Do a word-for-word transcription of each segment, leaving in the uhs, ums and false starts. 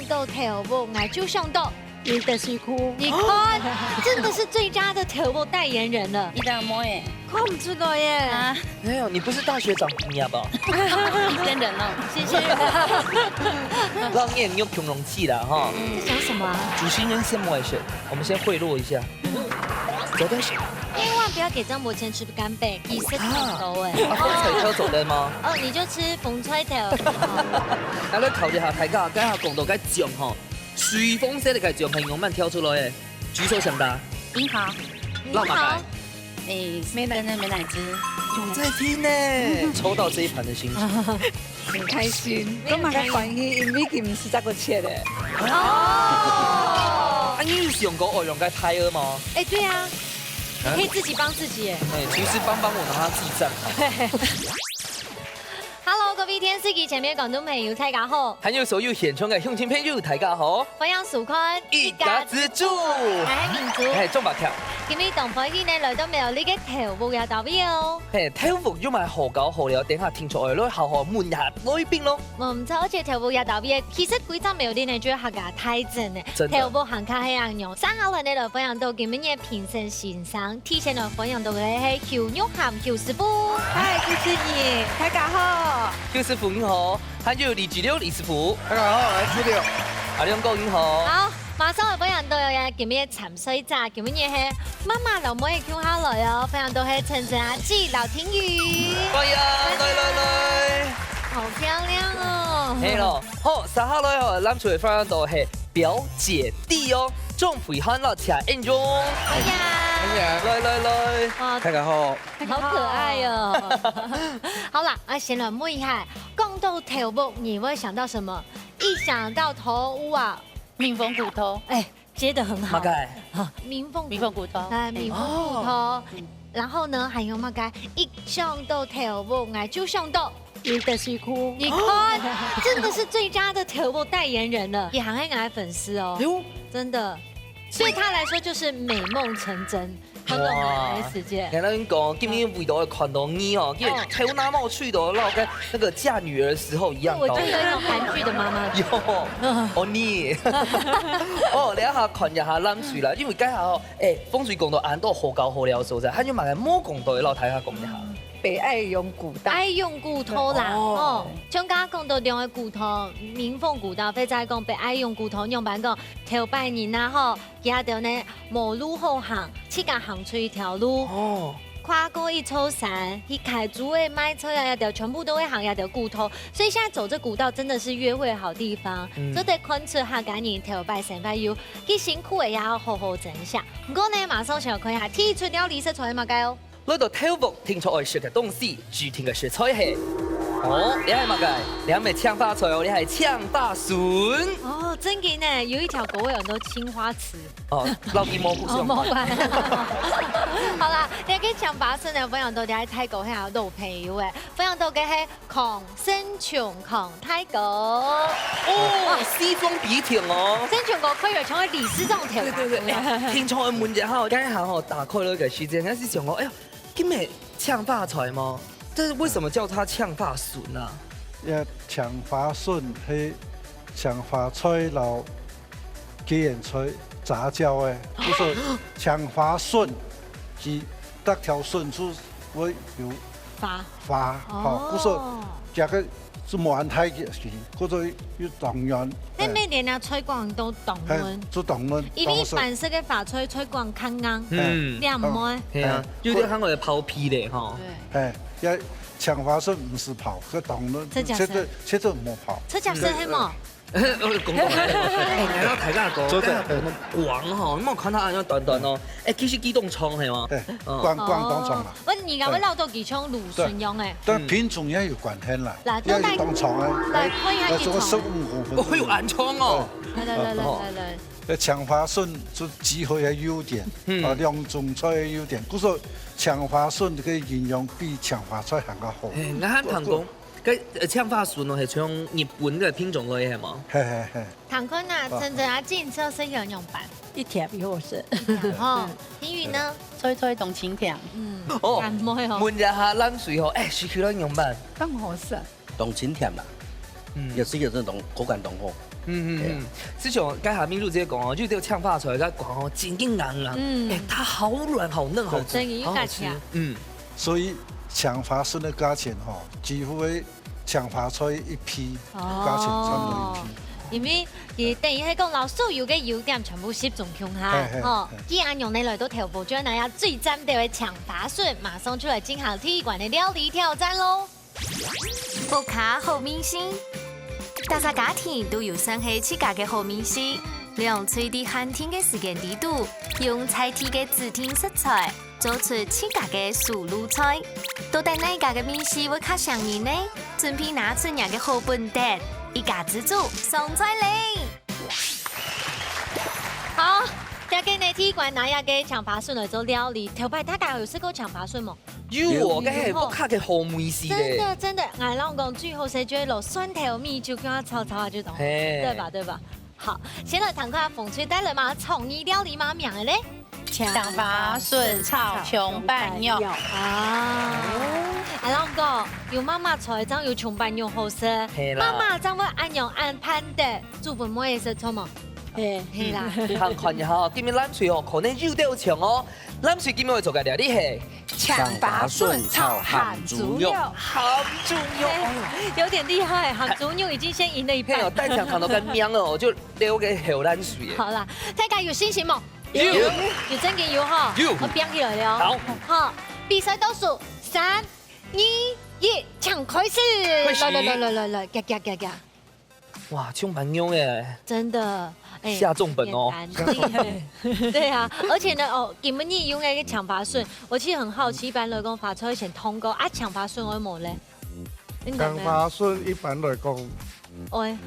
到豆腐，𠊎就想到。你的水庫。你看，真的是最佳的豆腐代言人了。你的妹欸。看不出來耶。啊。沒有，你不是大學長畢業吧？你真的哦。謝謝。讓你有共同期啦哈。在想什麼啊？主持人先不會選，我們先賄賂一下。走開。千萬不要給張伯謙吃乾貝，你是看到欸。啊，風吹豆走的嗎？哦，你就吃紅菜頭。那來考慮下，大家剛才講到該獎吼， 水紅色个獎項仰般跳出來个？舉手搶答。銀行。落馬該？銀行。欸，美乃滋。真的美乃滋。有在聽呢，抽到這一盤的心情。很開心。沒有開心。攏嘛个歡喜，因為佢毋係這個切的。哦。啊，你有想過愛用該牌仔嗎？欸，對啊，你可以自己幫自己耶。欸，廚師幫幫我，然後他自己站好。Hello，各位電視機前面觀眾朋友，大家好。還有所有現場个鄉親朋友，大家好。歡迎收看一家之煮。𠊎係明珠。係，鍾伯強。今日當歡喜呢，來到苗栗个豆屋這搭位哦。係，豆屋有麼个好搞好料，等下聽眾愛來好好問一下來賓咯。無錯，而且豆屋這搭位，其實歸隻苗栗呢，就係客家大鎮呢。真的。豆屋行家係恁樣。接下來呢，來歡迎到今日个評審先生，第一先來歡迎到个係邱玉涵邱師傅。嗨，主持人，大家好。邱師傅你好，還有李志六李師傅。大家好，𠊎係志六。阿亮哥你好。好，馬上來歡迎到今日个參賽者，今日係媽媽摎妹共下來哦，歡迎到係陳真阿姊摎婷宇。歡迎，來來來。好漂亮哦。係咯，好，接下來哦，咱就會歡迎到係 表姐弟哦，鍾培涵摎謝恩榮。哎呀，哎呀，來來來，哇，大家好。好可愛哦。好啦，啊，先來問一下，講到豆屋，你會想到什麼？一想到豆屋啊，民豐古道。哎，接得很好。麼个？啊，民豐古，民豐古道。哎，民豐古道。哦。然後呢，還有麼个？一想到豆屋，𠊎就想到 你的水庫。你看，真的是最佳的豆屋代言人了，佢還係𠊎个粉絲哦。哎喲。真的，對他來說就是美夢成真，看到美麗的世界。哇，𠊎同你講，今日為著看到你哦，因為哦。頭那毛吹到，跟那個嫁女兒的時候一樣高。我就有一種韓劇的媽媽。有，哦你，哦，等一下看一下藍水啦，因為該下哦，哎，風水講到恁多好搞好料个所在，還有麼个無講到个，摎大家講一下。 北愛永古道。愛永古道啦，哦。哦，像剛剛講到兩個古道，民豐古道，或者講北愛永古道，仰般講，頭擺人啊吼，佢兜呢無路好行，自家行出一條路。哦。跨過一座山，去溪仔賣菜啊，這兜全部都會行這條古道，所以現在走這古道真的是約會好地方，嗯。做得看出客家人頭擺生活有幾辛苦个，也要好好珍惜。毋過呢，馬上想要看一下，第一出料理係做麼个哦？ 來到豆屋，定著愛食个東西，指定个食材係。哦，這係麼个？這毋係青花菜哦，這係青花筍。哦，正經呢，有一條歌有很多青花瓷。哦，老雞蘑菇哦，無關。好啦，這個青花筍呢，分享到這個泰國係老朋友誒，分享到个係鄺勝瓊鄺大哥。哦，西裝筆挺哦。勝瓊哥可以有成為理事長頭啦。對對對，哎，聽眾朋友們，然後剛才吼打開了一個時間，但是想說，哎呀， 今日青花菜嗎？這是為什麼叫它青花筍啊？這青花筍係青花菜摎芥藍菜雜交个，就係青花筍，佢逐條筍就會有花。花，吼，哦。就係這個 就無恁大个，故所又當然。該每年啊，菜乾都當嫩。嘿，就當嫩，因為一般式个花菜，菜乾較硬，嗯。兩妹。係啊，有點像𠊎个包皮咧，吼。對。嘿，這青花筍毋使包，該當嫩，這假設。切做，切做毋好包。這假設係無？呃，講講，哎，然後大家講，做得。大家講廣吼，你莫看它好像短短哦，哎，其實幾多長係嗎？嘿，嗯。廣，廣當長啦。哦，我人家會老到幾長蘆筍樣誒。 但品種也有關係啦，來，也有當長啊，來，看一下來，這個十五公分。哦，有恁長哦。來來來來來來。這青花筍就集合个優點，嗯。啊，兩種菜个優點，故所青花筍个營養比青花菜還較好。嘿，𠊎還聽講，該，呃，青花筍哦，係從日本个品種來个嘛？嘿嘿嘿。 聽看啊，啊。陳真阿姊食係仰般？一條比好食。吼，嗯。婷宇呢？脆脆當清甜。嗯，哦，感冒哦。問一下藍水吼，哎，食起來仰般？當好食。當清甜啦。嗯。也係有這種口感當好。嗯嗯嗯，就像該下明珠姐講哦，就這个青花菜，佢講哦，真个硬啊，嗯，哎，它好軟、好嫩、好吃，真个有好好吃。嗯，所以青花筍个價錢吼，幾乎係青花菜一倍，哦，價錢差不多一倍。因為佢等於係講，摎所有个優點全部集中共下，嘿嘿，吼，嘿，既然用得來到豆腐，就愛拿下最讚个青花筍，馬上就來進行第一關个料理挑戰咯。 屋下好味緒，逐儕家庭都有算係自家个好味緒。兩隊在限定个時間裡肚，用在地个指定食材，做出自家个手路菜。到底哪家个味緒會較餳人呢？準備拿出若个好本事，一家之煮上菜咧！好，這个呢，第一關拿這个青花筍來做料理。頭擺大家有食過青花筍無？ 有哦，有，該係屋下个好味緒咧。真的，真的，𠊎摎你講，最好食就係落蒜頭、米酒，跟佢炒炒下就懂，嘿，對吧？對吧？好，先來聽看紅隊帶來麼个創意料理，麼个名个咧？青花筍炒蔥粄肉。啊，𠊎摎你講，有媽媽在，正有蔥粄肉好食。係啦。媽媽正會恁樣恁盼得，煮分妹仔食，著無？係。係啦。你看一下哦，今晡日藍隊哦，可能有兜強哦。藍隊今晡日愛做个料理係 青花筍炒鹹豬肉。鹹豬肉，哎喲，有點厲害，鹹豬肉已經先贏了一半。嘿哦，單淨聽到該名哦，就流个口瀾水耶。好啦，大家有信心無？有。有，真个有吼。有。𠊎拚起來了哦。好。好，比賽倒數，三、二、一，請開始！開始。來來來來來來，行行行行。 哇，蔥粄肉耶，真的，哎，下重本哦。也難定。對啊，而且呢，哦，今晡日用个青花筍，𠊎其實很好奇，一般來講，花菜愛先燙過，啊，青花筍會無咧？應該無。青花筍一般來講，會。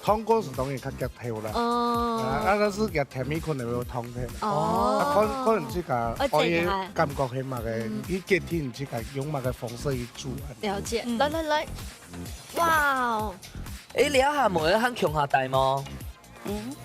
燙過係當然較遽透啦。哦。啊，啊，但係佢甜味可能會燙忒啦。哦。啊，看，看你自家愛切幾下。愛感覺係麼个，嗯。佢決定你自家用麼个方式去煮啊。了解。嗯。來來來， 哇哦！哎，這下妹仔還共下戴無？嗯。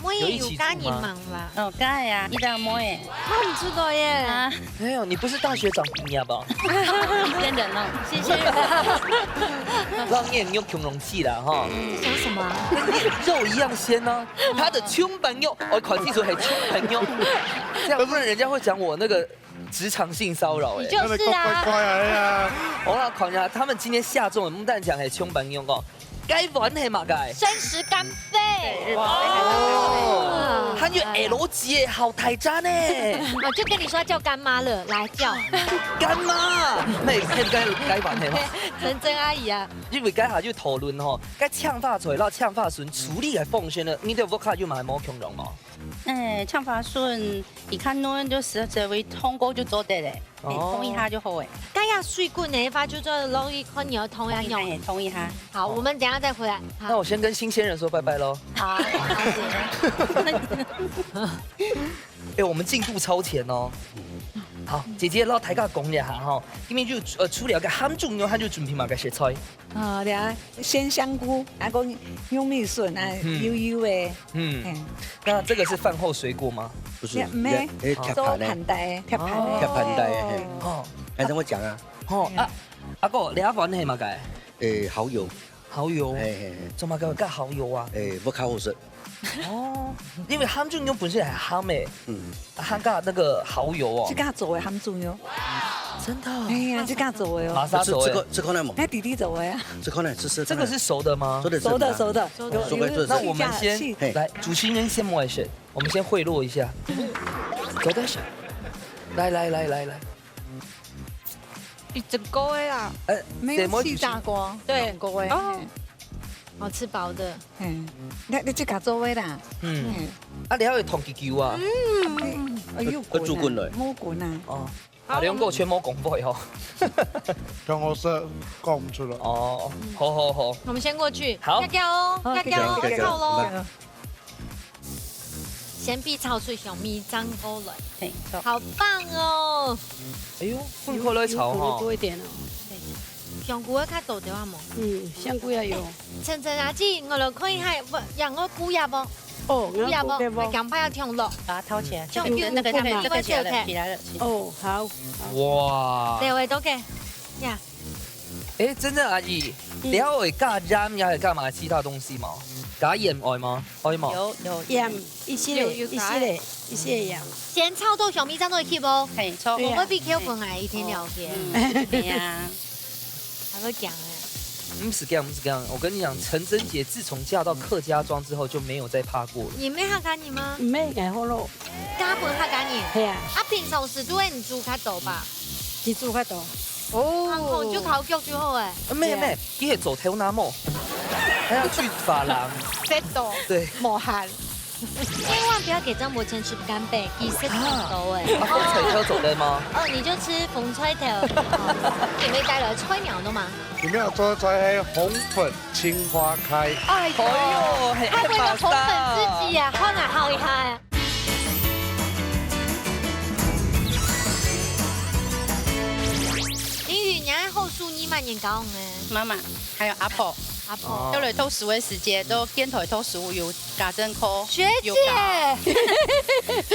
妹仔有嫁人吂啦？哦，嫁啊，一隻妹仔。看不出來耶。啊。哎喲，你不是大學長畢業吧？新鮮人哦。新鮮人。讓你有共同期啦，哈。講什麼啊？跟你肉一樣鮮呢，他的蔥粄肉，哦，看清楚，係蔥粄肉，這樣不然人家會講我那個 職場性騷擾欸。你就是啊。那個怪怪的呀。好啦，看一下，他們今天下重的，毋單淨係蔥粄肉哦，該碗係麼个？生食干貝。哇哦，還有L字的，好大隻呢。我就跟你說叫乾媽了，來叫。乾媽，那你看該，該碗係麼个？陳真阿姨啊。因為該下就討論吼，該青花菜摎青花筍處理个方式呢，你兜屋下有麼个無共樣無？ 欸，青花筍，佢較嫩就直接會燙過就做得咧，欸，哦。燙一下就好欸。該樣水滾个話，就做落去看你愛燙呀，燙一下，燙一下。好，我們等一下再回來。好。那我先跟新鮮人說拜拜囉。好，好，謝謝。欸，我們進度超前哦。好，姐姐摎大家講一下吼，今晡日就，呃，除了該鹹豬肉，還有準備麼个食材？ 啊，對啊，鮮香菇，啊，講玉米筍啊，嗯。幼幼个。嗯。嘿。那這個是飯後水果嗎？不是，也，沒，欸，做盤帶。做盤帶，鐵盤个。哦。鐵盤帶，嘿。哦。該怎麼講啊？哦，啊，阿哥，你阿碗係麼个？欸，蠔油。蠔油。嘿，嘿，嘿。做麼个加蠔油啊？欸，會較好食。 哦，因為鹹豬肉本身係鹹个，嗯。啊，還加那個蠔油哦。自家做个鹹豬肉。真的？哎呀，自家做个哦。馬上做个。這，這個，這個呢嘛。哎，弟弟做个啊。這個呢，吃吃看。這個是熟的嗎？熟的，熟的，熟的。熟的。有，熟的，有，熟的。那我們先，試一下，試。嘿。來，主持人先摸一下，我們先賄賂一下。走的是，來，來，來，來，來。 一整個的啦，哎，沒有氣炸鍋。對，整個的。哦。嘿。好吃飽的。嘿，你，你自家做个啦。嗯。嘿。啊，你還會燙幾久啊？嗯。哎，又滾啊，要煮滾了。無滾啊。哦。啊，兩個全無講話哦。剛好是講毋出來。哦，好，好，好。我們先過去。好。跳跳哦，好，跳跳哦，跳跳。要炒咯。來。 先煸炒出香味，正過來。嘿，好。好棒哦！哎喲，分開來炒哈。有，有，有多一點哦。香菇愛較多點啊無？嗯，香菇要有。晨晨阿姊，𠊎來看一下，有，有菇也無？哦，菇也無，有菇也無。來，趕快要跳落。把它撈起來，像有，有，那個，有，那個起來了，有，起來了。哦，好。哇。對，我也都給。呀。 哎，真正阿姨，嗯。你還會加鹽，也會加麼其他東西嗎？加鹽愛嗎？愛嗎？有，有，鹽，一息仔，有，有加。一息仔，一息仔鹽。先炒到香味正落去無？嘿，炒。對啊。我會比Kelvin還一定了解。嗯，對啊。還會講欸。毋使講，毋使講。我跟你講，陳真姐自從嫁到客家庄之後就沒有再怕過了。你毋係客家人嗎？毋係，𠊎學老。嫁分客家人。係啊。啊，平常時都係你煮較多吧？佢煮較多。哦。行行就烤肉就好欸。啊，毋係，毋係，佢係做頭那毛，還要去髮廊。食到。對。無閒。千萬不要給張柏謙吃干貝，佢食很多欸。啊，紅菜頭做得嗎？哦，你就吃紅菜頭。哦，你們帶來菜鳥的嗎？你們要做的菜係紅粉青花開。哎呦，哎呦，嘿，該不會有紅粉知己啊？看啊，好厲害啊！你與你愛好手藝麼人教你个？媽媽，還有阿婆。阿婆。哦。都來讀書个時節，都電台讀書有家政課，學姐！有教。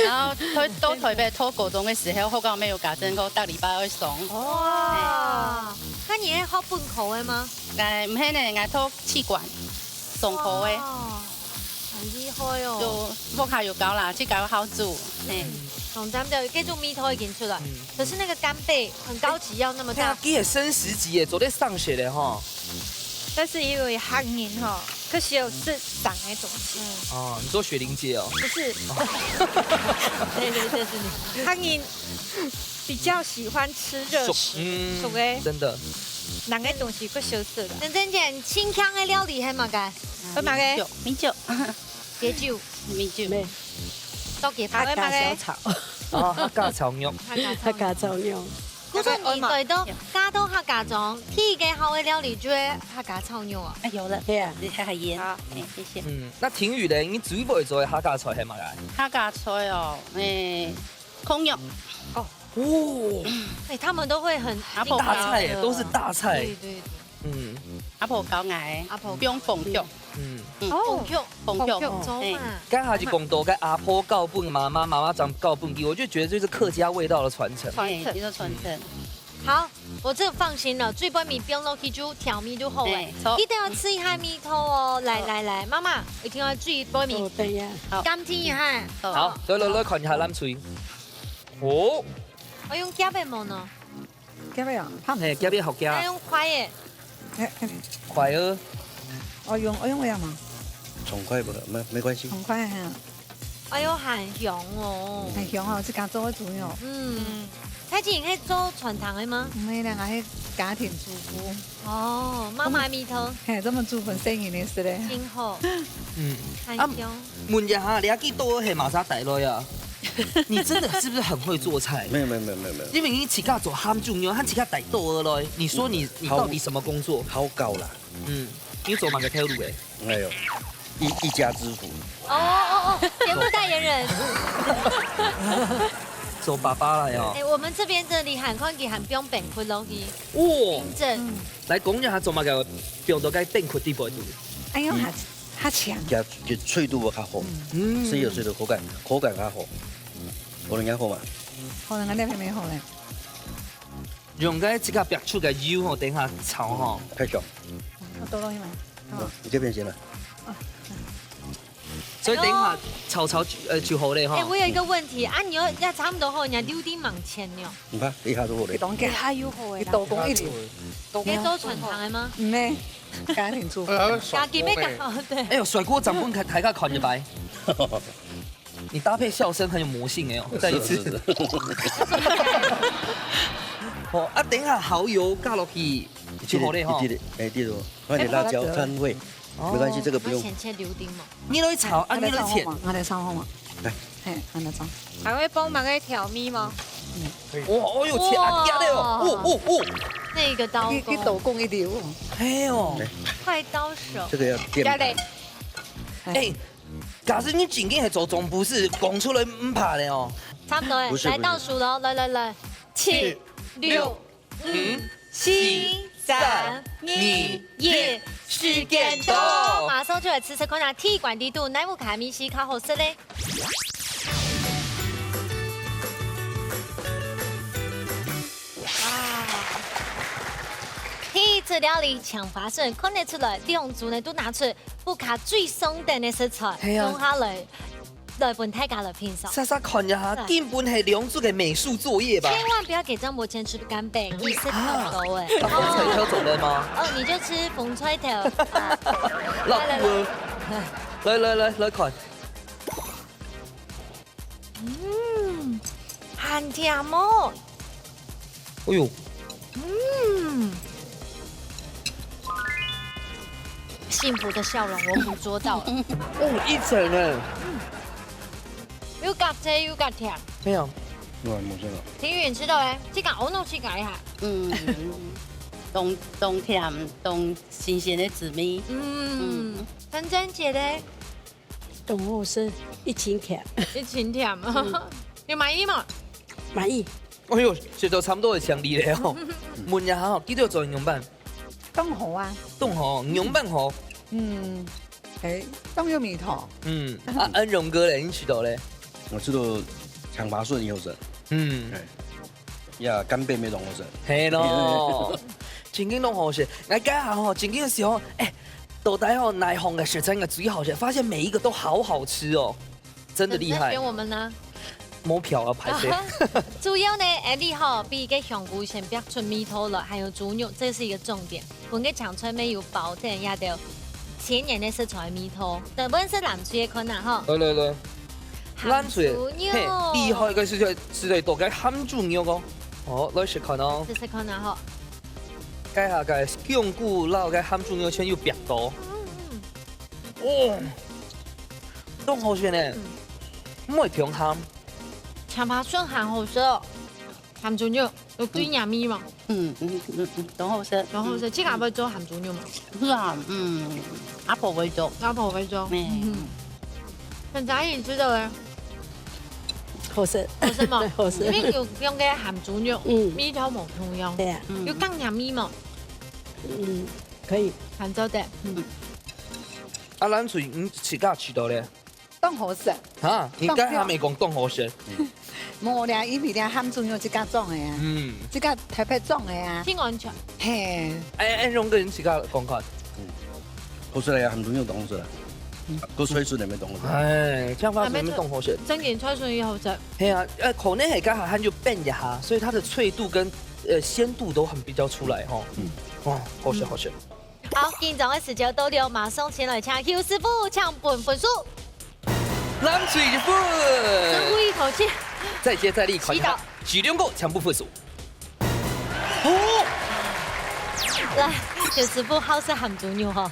然後到，到台北讀高中个時候，學校乜有家政課，逐禮拜愛上。哇！該你係學本科个嗎？哎，毋係呢，𠊎讀企管，上課个。哇，很厲害哦。就屋下有教啦，自家有好煮，嘿。嗯，上站的，這種味道已經出來。嗯。可是那個干貝很高級，要那麼大。對啊，佢也升十級耶，昨天上學了哈。 但是因為客人吼，較少食生个東西。哦，你說雪玲姐哦？不是。對，對，就是你。客人比較喜歡吃熱食，熟，嗯，熟个。真的。冷个東西較少食个。真正講，清腔个料理係麼个？係麼个？米酒，米酒。 解酒。米酒。咩？多解法。客家小炒。哦，客家炒肉。客家炒肉。客家炒肉。故所你對到嫁到客家庄，第一個好个料理就係客家炒肉啊。啊，有了。對啊。你還很嚴。好。哎，謝謝。嗯，那婷宇呢？你最會做个客家菜係麼个？客家菜哦，哎，炕肉。哦。哦。哎，他們都會很大菜耶，都是大菜。對，對，對。 嗯。阿婆教𠊎，阿婆教。用炕肉。嗯。嗯。哦，炕肉，炕肉，炕肉，做嘛。哎。剛才就講到，該阿婆教分媽媽，媽媽正教分佢，我就覺得這是客家味道的傳承。傳承。哎，一個傳承。好，我這個放心了，最尾放落去就調味就好了。哎，好。一定要試一下味道哦。來，好。來，來，媽媽，一定要最尾。哦，對呀。好。感受一下。好。好，來，來，來，看一下藍隊。哦。我用夾个無呢？ 夾个啊，怕毋係，夾个好夾。愛用筷仔。哎，哎，筷仔。哦，用，哦，用這樣嗎？重筷不可，沒，沒關係。重筷哈。哎喲，很香哦。很香哦，自家做个豬肉。嗯。嗯。蔡琴係做餐廳个嗎？毋係啦，𠊎係家庭主婦。哦，媽媽味道。嘿，這麼煮分細人仔食咧。真好。嗯。很香。啊，問一下，你這幾多係麼儕帶來啊？ 你真的是不是很會做菜？沒有，沒有，沒有，沒有，沒有。因為你自家做鹹豬肉，還自家帶刀仔來。你說你，嗯，你到底什麼工作？好，好搞啦。嗯，你做麼个頭路誒？哎喲，一，一家之主。哦，哦，哦，節目代言人。做爸爸了喲。哎，我們這邊真的很看佢很放冰窟落去。哦。冰鎮。嗯。來講一下做麼个放到該冰窟底背肚。哎喲，嗯。 較強。佢，佢脆度會較好，嗯。所以有脆度口感，口感較好。可能較好嘛。可能恁樣偏偏好咧。用該自家煏出个油吼，等下炒吼。嗯，太香。我倒落去嘛。好。你這邊先來。哦。所以等下炒炒就，呃，就好咧吼。哎，我有一個問題啊，你要，要差不多好，你要六點往前呢。你看，一下就好咧。你懂个？哎，還有好誒啦。你刀工一流。你做傳統的嗎？毋係。 家庭主婦。呃，家己要搞，哦，對。哎喲，帥哥，掌門開，開个款一擺。你搭配笑聲很有魔性哎喲，再一次。是，是，是。哦，啊，等一下蠔油加落去，就好咧吼。一滴，一滴，哎，對了，放點辣椒，哎，辣椒。燦味。哦。沒關係，這個不用。我淺切留丁嘛。 你來炒，啊，你來切。𠊎來炒好嘛，𠊎來炒好嘛。來。嘿，恁樣炒。還會放麼个調味嗎？哇，哦喲，切啊，哇。夾了哦，哦，哦，哦。那個刀工。一，一刀工一流哦。哎喲。來。快刀手。這個要墊盤。夾嘞。哎，假使你真經係做總廚師，講出來毋怕的哦。差不多哎，不是，來倒數了哦，來，來，來，七、七、六、六、五、五、四、四、三、三、二、二、一，一，時間到。馬上就來試試看啊，鐵罐底肚哪一款味緒較好食咧？啊，第一隻料理搶發順，看得出來，兩組呢都拿出屋下最常點个食材，係啊。共下來，來分大家來品嚐。煞煞看一下，對。根本係兩組个美術作業吧？千萬不要給張伯謙吃乾貝，佢食太多欸。啊，紅菜挑走了嗎？哦，你就吃紅菜頭。啊，老顧啊，來來來來看。 嗯，很甜哦。哎喲，嗯，幸福的笑容我捕捉到了。哦，一層哎，又較脆又較甜。對啊，哇，無錯了。婷宇，你吃到欸，這個我弄去改一下。嗯，當當甜，當新鮮个滋味。嗯，嗯。陳真姐呢？ 當好食，一盡甜。一盡甜啊。嗯。有滿意嗎？滿意。哎喲，食到差不多會想你了哦。問一下吼，佢兜做仰般？當好啊。當好，仰般好？嗯，哎，當有味道。嗯，啊，恩榮哥咧，你食到咧？我食到搶發筍有食。嗯。哎。 呀，乾貝乜當好食。係咯，正經當好食。𠊎這下吼，正經想，哎，到底吼哪項个食材𠊎最好食？發現每一個都好好吃哦，真的厲害。那選我們呢？無票啊，歹勢。主要呢，Andy吼，比个香菇先煏出味道了，還有豬肉，這是一個重點。 分个青菜乜有包等這兜千年个食材味道。等分食藍隊个看啊吼。來來來，藍隊，鹹豬肉。嘿，厲害个食材，食材多个鹹豬肉哦。好，來食看哦。試試看啊吼。該下个香菇摎个鹹豬肉全有煏到。嗯。哦，當好食呢。嗯。毋會忒鹹。搶發筍還好食哦。 鹹豬肉，有對若味無？嗯，嗯，嗯，嗯，當好食。當好食，嗯，自家會做鹹豬肉無？係啊，嗯，阿婆會做。阿婆會做。嗯。嗯。很在意你食到欸。好食。好食無？好食。因為有用个鹹豬肉，嗯。味道無共樣。對啊。嗯。有降若味無？嗯，可以。還做得。嗯。啊，藍隊，你自家食到咧？ 當好食。哈，你剛才還沒講當好食。無啦，因為啦，鹹豬肉自家種个啊，嗯。自家特別種个啊。真安全。嘿。哎，哎，榮哥，你自家講看。嗯。好食个啊，鹹豬肉當好食啦。嗯。个脆筍也當好食。哎，這樣發生當好食。正經脆筍也好食。嘿啊，呃，可能係剛好它就變一下，所以它的脆度跟，呃，鮮度都很比較出來吼。嗯。哇，好食，嗯。好食。 好，緊張个時間到了，馬上先來請邱師傅請分分數。藍隊一分。師傅一口氣。再接再厲，看一下，是的。徐龍哥請分分數。哦。來，邱師傅好食鹹豬肉吼。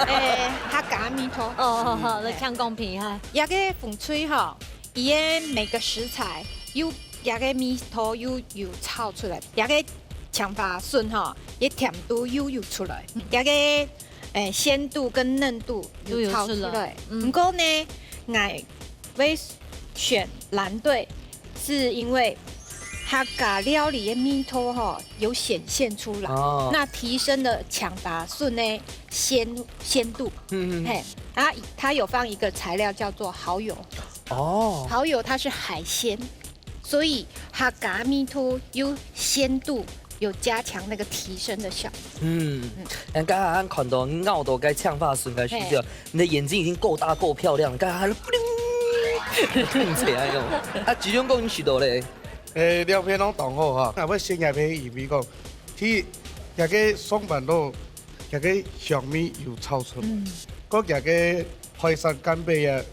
欸，客家味道。哦，好，好，來，嗯，請公平哈。這个紅隊吼， 佢个每個食材有，這个味道又有炒出來，這个搶發筍吼，佢甜度又有出來，這个，欸，鮮度跟嫩度有炒出來。又有出來，嗯。毋過呢，𠊎會選藍隊，是因為客家料理个味道吼，有顯現出來，哦。那提升了搶發筍个鮮，鮮度。嗯，嗯，嗯。嘿，啊，它有放一個材料叫做蠔油。 哦。蠔油它是海鮮，所以客家味道有鮮度，有加強那個提升的效果。嗯，嗯。人家好像看到你咬到該搶發筍个時節，嘿。你的眼睛已經夠大夠漂亮，你剛才還噗啾，起來了。啊，徐龍哥你食到咧？欸，兩片攏當好哈，𠊎會選這片，因為講，第一，這个上班路，這个香味有炒出來，嗯。過這个 海產乾貝个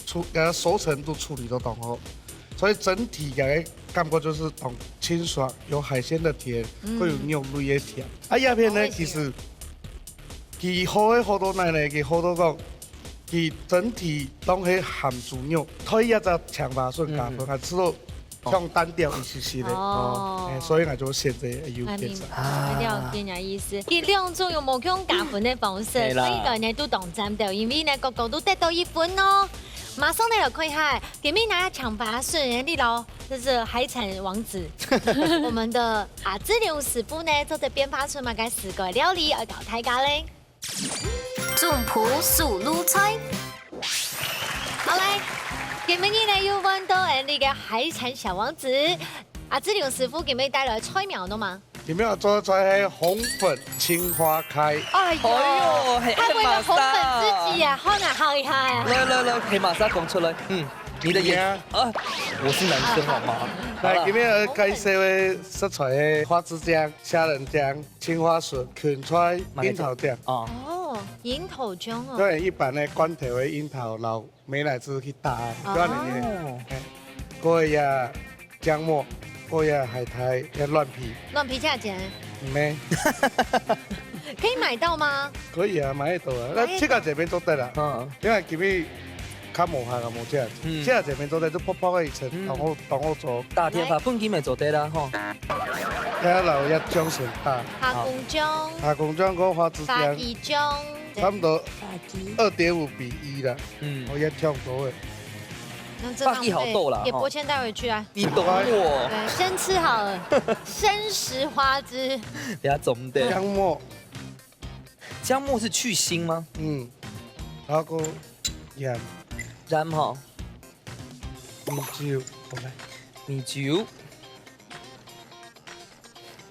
處，呃，熟成度處理到當好，所以整體个感覺就是當清爽，有海鮮的甜，嗯。會有肉類的甜。啊，這片呢，好味緒。其實佢好个好到哪呢？佢好到講，佢整體當係鹹豬肉，配一隻搶發筍加分，嗯。還吃到 像單調一些些的，哦。哦，哎，所以𠊎就選擇有變成。哎，明白，啊。了解你的意思。佢兩種有無共加分的方式，係啦。所以講呢，都當讚的，因為呢，個個都得到一分哦。馬上呢，來看一下，今日拿搶發筍的力咯，這是海產王子，我們的阿志龍師傅呢，做得變化出麼个時个料理，愛教大家嘞。 總鋪手路菜。好來，今晡日呢又換到𠊎俚个海產小王子，阿志龍師傅今晡日帶來菜餚了嗎？你們要做出來係紅粉青花開。哎呦，哎呦，嘿，他為了紅粉知己啊，好難，好厲害啊！來來來，黑瑪莎講出來。嗯，你的眼啊，我是男生好嗎？來，好啦。今日要介紹个食材係花枝醬、蝦仁醬、青花筍、芹菜、櫻桃醬。啊，哦，櫻桃醬哦。對，一般个罐頭个櫻桃摎 美乃滋去打，哦。對啊，你，哦。哎，過一下薑末，過一下海苔，要亂皮。亂皮價錢？沒。可以買到嗎？可以啊，買得到啊。買得到。該自家這邊做得啦。嗯。因為今日較無閒啊，無這樣。嗯。自家這邊做得就薄薄个一層，嗯。當好，當好做。打天發，本金也做得啦，吼。要老要醬先打。蝦公醬。蝦公醬跟花枝醬。花枝醬。差不多二點五比一啦。 嗯。哦，也差不多了。用這放費，八億好夠了，哈。給伯謙帶回去啊。你懂我。對，先吃好了，生食花枝。等下總得。薑末。薑末是去腥嗎？嗯。然後過鹽。鹽哈。米酒，好來。米酒。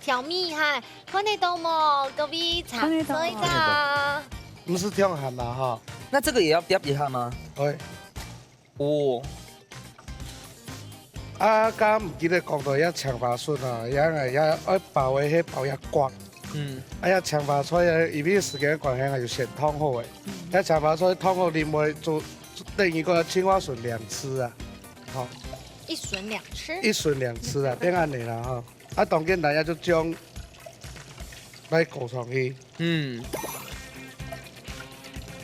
調味哈，看得到無？各位，看得到。嘗試一下。毋係忒鹹啦，哈。那這個也要煏一下嗎？會。哦。啊，剛剛毋記得講到，愛青花筍啊，愛，愛，愛包个，係包一角。嗯。啊，愛青花菜啊，因為時間關係啊，就先燙好个。嗯。愛青花菜燙好，另外做，等於講青花筍兩次啊，吼。一筍兩次。一筍兩次啊，變恁樣啦，吼。 啊，當簡單，也就將來裹上去。嗯。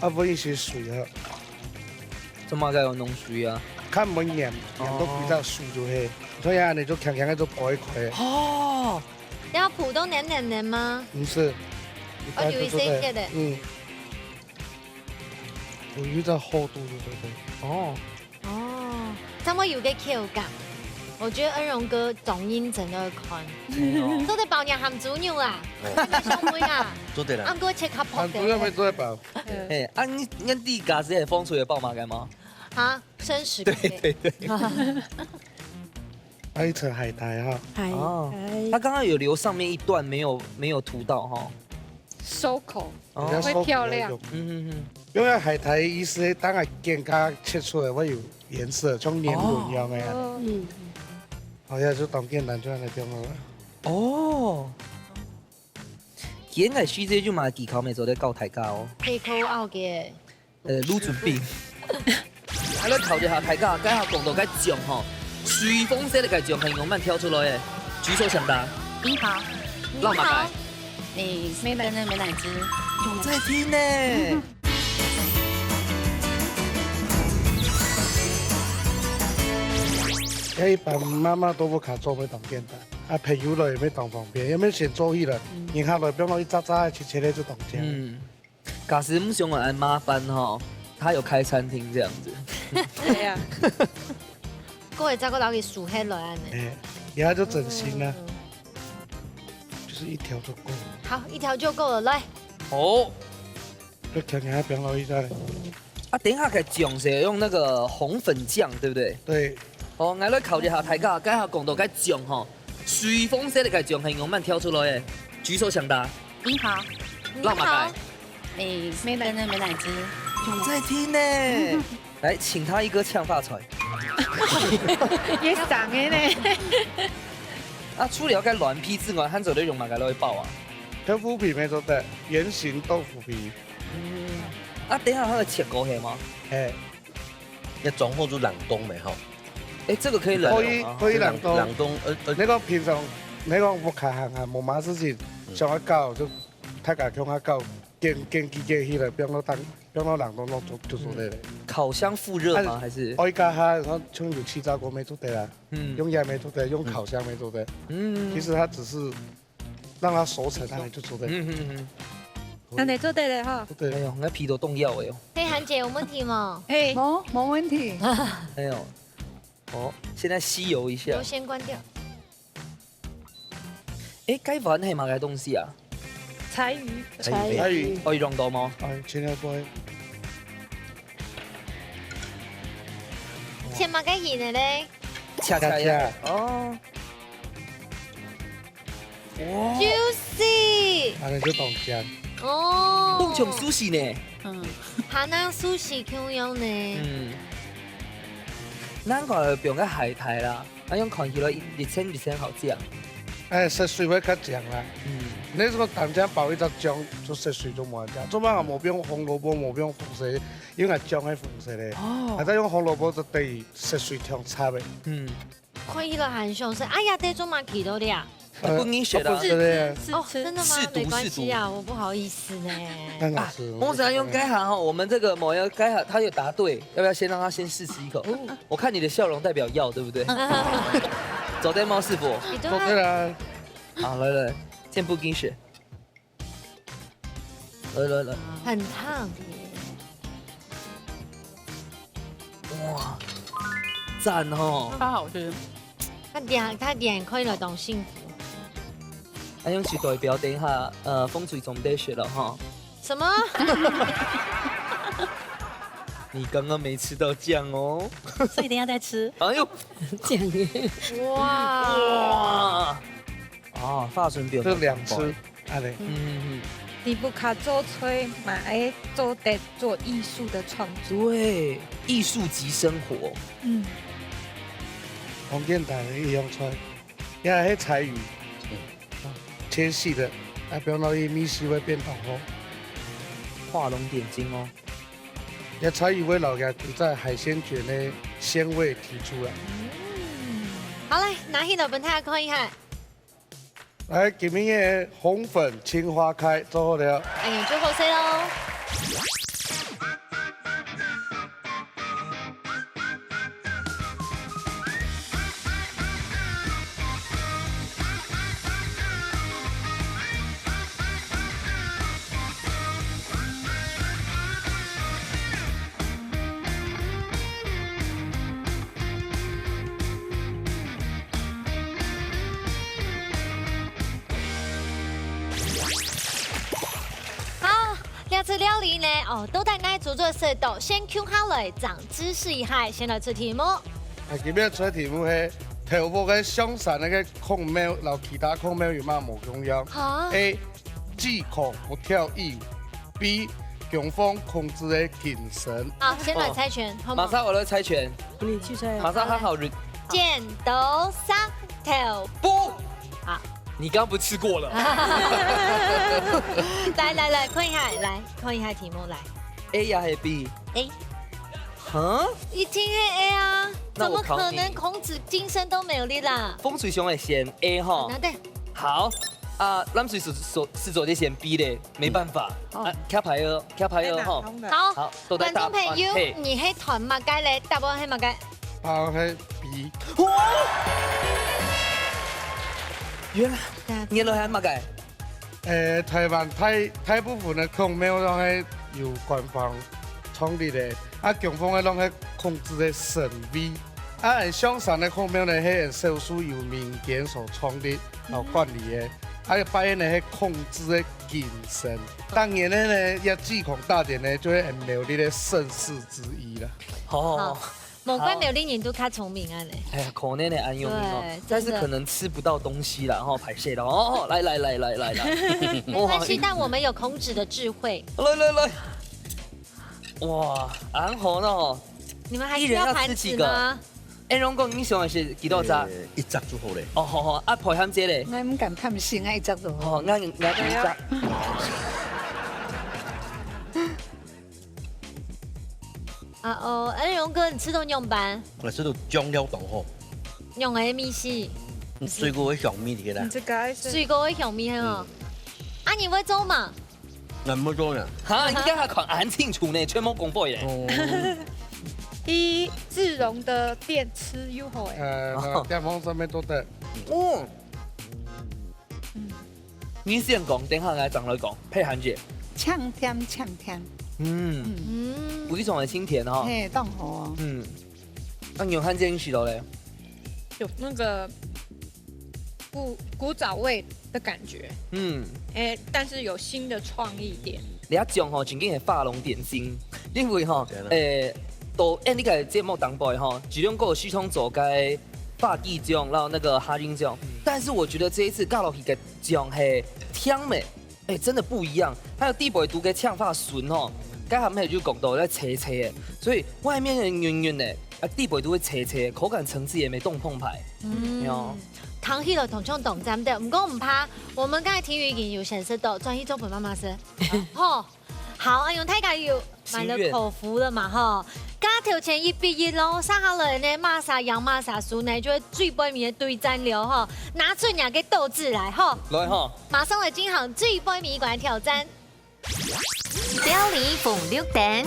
啊，搵一些水啊。做麼个愛弄水啊？較毋會黏，黏到比較酥就係。哦。所以啊，你就輕輕个就包一塊。哦。要鋪到黏黏黏嗎？毋係。哦，有一些些的。嗯。有一個厚度就對了。哦。 哦，這麼有個口感。我覺得恩榮哥掌音真的很，哎喲。做得包若鹹豬肉啊，哦。小妹啊，做得啦。啊，毋過切較薄點。鹹豬肉乜做得包。哎，啊，你，你自家係會放出來包麼个嗎？啊，生食可以。對，對，對。還有一層海苔哈。海苔。哦，他剛剛有留上面一段沒有，沒有塗到哈。收口。 哦。人家說會漂亮。嗯，嗯，嗯。因為海苔意思，當然更加切出來會有顏色，像黏粉一樣个啊。哦。嗯。好，也就當簡單，就恁樣放落來。哦。今日師姐就買技巧，乜做得教大家哦。配口奧个。呃，滷準備。啊，來考一下大家，該下講到該醬吼，水紅色个該醬係仰般調出來个？舉手搶答。櫻桃。落馬該。 誒，美乃，跟那美乃滋。有在聽呢。該一般媽媽都毋會做，會當簡單。啊，朋友來也會當方便，也毋會先做起來，嗯。人客來，放落去炸炸，切切个就當靚。嗯，假使毋想恁麻煩吼，他有開餐廳這樣子。對啊。各位再過落去數下來恁樣。哎，然後就整形了。嗯。 就是一條就夠了。好，一條就夠了，來。好。就強強放落去再。啊，等一下可以講誰用那個紅粉醬，對不對？對。好，𠊎來考一下大家，該下講到該醬吼，水紅色个該醬係仰般調出來个？舉手搶答。櫻桃。落馬該。 誒，美乃，跟那美乃滋。有在聽呢。來，請他一個嗆發菜。也爽个呢。啊，除了該卵皮之外，還做得用麼个來包啊？豆腐皮乜做得，圓形豆腐皮。嗯。啊，等一下佢个切過係嗎？嘿。要裝好就冷凍个吼。誒，這個可以冷凍啊。可以，可以冷凍。冷凍，呃，呃。你講平常，你講屋下閒閒，無麼事情，嗯。想要搞就 大家共下搞，揀，揀幾個起來，放到當，放到冷凍當中就做得了。嗯。烤箱復熱嗎？啊，還是？愛加下，然後像有氣炸鍋乜做得啊，嗯。用煙乜做得，用烤箱乜做得。嗯。其實它只是讓它熟成，它就做得了。嗯，嗯，嗯。恁樣做得了哈。做得了。哎喲，𠊎皮都凍掉了喲。佩涵姐有問題嗎？哎，無，無問題。哎喲，哦，現在吸油一下。油先關掉。 誒，該碗係麼个東西啊？柴魚。柴魚。柴魚。哦，有用到嗎？哎，切了過。切麼个形个咧？切切呀。切切。哦。哇，juicy。恁樣就當香。哦。當像壽司呢。嗯。還像壽司共樣呢。嗯。難怪會放个海苔啦，恁樣看起來一層一層好食。哎，色水會較靚啦。嗯。你如果單淨包一隻醬，就色水就無恁靚。做麼个無放紅蘿蔔，無放紅色，因為醬係紅色个。哦。還在用紅蘿蔔就等於色水忒差个。嗯。 看起來還像係，哎呀，這做麼个去到了啊？呃，不，你選的啊。試吃，試吃。哦，真的嗎？試毒，沒關係啊，試毒。我不好意思呢。那老師，啊，我想用該行哈，我們這個某一個該行，他有答對，要不要先讓他先試吃一口？哦。我看你的笑容代表要，對不對？走在貓是否？你都做對了。好，來來，健步跟選。 來來來。很燙耶。哇，讚哦。超好吃。他臉，他臉看起來當幸福。哎，用去代表等一下，呃，風水總得學了哈。什麼？你剛剛沒吃到醬哦。所以等一下再吃。哎呦，醬耶。哇。哇。 哦，化成表這兩次，啊嘞。嗯，嗯，嗯。你不卡做菜，嘛愛做得做藝術的創作。對，藝術即生活。嗯。當簡單个一樣菜，也係柴魚，啊，切細的，啊，放落去味緒會變當好。畫龍點睛哦。這柴魚會摎佢古早海鮮捲个鮮味提出來。嗯。好，來，拿起來分大家看一下。 來，今晡日个紅粉青花開做好了。哎呀，做好勢囉。 好，這次料理呢，哦，到底哪組做得食到，先共下來，長知識一下，先來出題目。啊，今日出个題目係，頭屋个象山个孔廟，摎其他孔廟有麼無共樣？哈？A， 只孔不跳衣舞。B，強風控制个金身。好，先來猜拳，好嗎？馬上我來猜拳。你去猜。馬上好好 re-，剪刀石頭布。好。你剛剛不是吃過了？來來來，看一下，來看一下題目來。A呀還是B？A。哈？一定係A啊，那我考你。怎麼可能孔子今生都沒有力啦？風水上會選A哈。那對。好。 啊，藍水是做，是做得選B咧，沒辦法。嗯。哦。啊，卡牌哦，卡牌哦，吼。好，好，都在打觀眾朋友，嘿。你係團麼个咧？答案係麼个？答案係B。哇！原來，對啊。原來係麼个？呃，台灣大，大部分个孔廟都係由官方創立个，啊，強風个攏係控制个神位。 啊，象山个孔廟呢，係少數由民間所創立、嗯。摎管理个。啊，拜个呢係控制个金身。當然个呢，這只孔大殿呢，就係苗栗个盛事之一啦。哦。好，無怪苗栗人都較聰明啊咧。哎呀，可能个恁樣哦，對，但是可能吃不到東西啦，吼，歹勢啦，哦，來來來來來來，沒關係，哇，但我們有孔子的智慧。來來來，哇，恁好呢吼。 你們還需要盤子嗎？一人要吃幾個？哎，榮哥，你想的是幾多隻？呃，一隻就好咧。哦，好好，啊，陪伴姐咧？𠊎毋敢貪心，𠊎一隻就好。哦，那你，那你一隻。啊哦，哎，榮哥，你食到仰般？𠊎食到醬料當好。用个味緒。嗯，水果个香味起來。你這個愛是水果个香味哦。嗯。啊，你會做嗎？ 恁麼多人。哈，你這下看恁清楚呢，全無公布咧。哦。去自榮的店食又好欸。呃，哦。店方上面做得。哦。嗯。你先講，等下𠊎正來講，配合姐。嗆甜，嗆甜。嗯。嗯。有一種很清甜哦。嘿，當好哦。嗯。那牛漢煎你食到咧？有那個 古，古早味的感覺。嗯。欸，但是有新的創意點。你這種吼，真正係畫龍點睛，因為吼，天啊。欸，都，欸，你个節目當中吼，一兩個時常做个，辣椒醬，然後那個蝦仁醬。但是我覺得這一次加落去个醬係甜个，哎，真的不一樣。還有底背肚个青花筍吼，該下面就講到在脆脆个，所以外面很軟軟个，啊，底背肚會脆脆个，口感層次也沒動碰派。嗯，聽起來當像當讚个，毋過毋怕，我們剛才婷瑜已經有先食到，轉去做分媽媽食。吼，好，哎喲，大家有買了口福了嘛，吼。加頭前一比一咯，接下來呢，麼儕贏麼儕輸呢，就係最背尾个對戰了吼。拿出你个鬥志來吼。來吼。馬上來進行最背尾關挑戰。料理紅綠燈，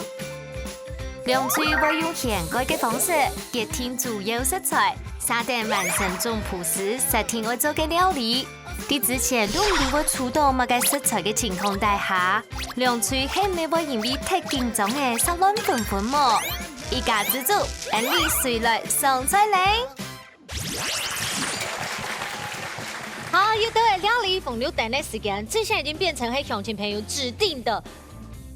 兩隊會用掀蓋个方式，決定主要食材，續等完成總步時，設定愛做个料理。 在之前都毋知會出到麼个食材个情況底下，兩隊係毋係會因為忒緊張而食亂紛紛無？一家之煮，恁樣隨來上菜咧！好，又到了料理紅綠燈个時間，這下已經變成係鄉親朋友指定的，